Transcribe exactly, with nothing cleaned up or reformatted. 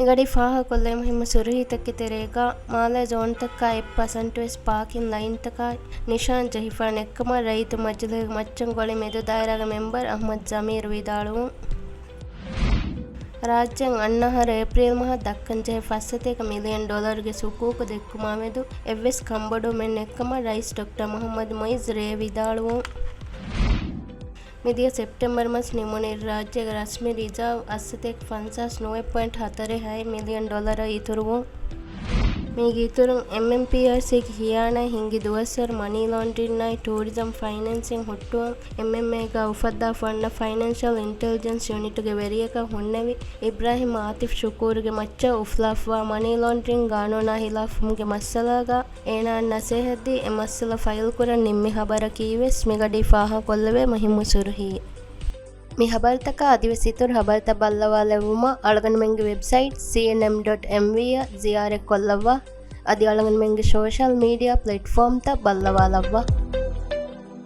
މިގަޑީ ފާހަގަކޮށްލޭ މުހިއްމު ސުރުހީތަކެއް ތެރޭގަ، މާލޭ ޒޯންތަކާ އެއް ޕަސަންޓުވެސް ޕާކިން ލައިންތަކާ ނިޝާން ޖެހިފާ ނެއްކަމަށް ރައްޔިތު މަޖިލީހުގެ މައްޗަންގޮޅި މެދު ދާއިރާގެ މެމްބަރު އަޙްމަދު ޒަމީރު ވިދާޅުވުން. ރާއްޖޭން އަންނަ އަހަރު އޭޕްރީލް މަހަށް ދައްކަންޖެހޭ ފައްސަތޭކަ މިލިއަން ޑޮލަރުގެ ސުކޫކު ދެއްކުމާމެދު އެއްވެސް ކަންބޮޑުވުމެއް ނެއްކަމަށް ރައީސް ޑޮކްޓަރ މުޙައްމަދު މުޢިއްޒު ރޭ ވިދާޅުވުން. މިދިޔަ ސެޕްޓެމްބަރު މަސް ނިމުނުއިރު ރާއްޖޭގެ ރަސްމީ ރިޒާވް އަށްސަތޭކަ ފަންސާސް ނުވައެއް ޕޮއިންޓް ހަތަރެއް ހައެއް މިލިއަން ޑޮލަރަށް އިތުރުވުން. މީގެ އިތުރުން، އެމްއެމްޕީއާރްސީގެ ހިޔާނާތް ހިންގި ދުވަސްވަރު މަނީ ލޯންޑްރިންއާއި ޓޫރިޒަމް ފައިނޭންސިން ހުއްޓުވަން އެމްއެމްއޭގަ އުފައްދާފަ ވަންނަ ފައިނޭންޝަލް އިންޓެލިޖެންސް ޔުނިޓުގެ ވެރިޔަކަށް ހުންނެވި އިބްރާހިމް އާތިފް ޝުކޫރުގެ މައްޗަށް އުފުލާފަވާ މަނީ ލޯންޑްރިން ގާނޫނާ ހިލާފުވުމުގެ މައްސަލާގަ އޭނާއަށް ނަސޭހަތްދީ އެ މައްސަލަ ފައިލްކުރަން ނިންމި ހަބަރަކީވެސް މިގަޑީ ފާހަގަކޮށްލެވޭ މުހިއްމު ސުރުހީ. މި ހަބަރުތަކާ އަދިވެސް އިތުރު ހަބަރުތައް ބައްލަވާލެއްވުމަށް އަޅުގަނޑުމެންގެ ވެބްސައިޓް ސީއެންއެމް ޑޮޓް އެމްވީ އަށް ޒިޔާރަތްކޮށްލައްވާ. އަދި އަޅުގަނޑުމެންގެ ސޯޝަލް މީޑިއާ ޕްލެޓްފޯމްތައް ބައްލަވާލައްވާ.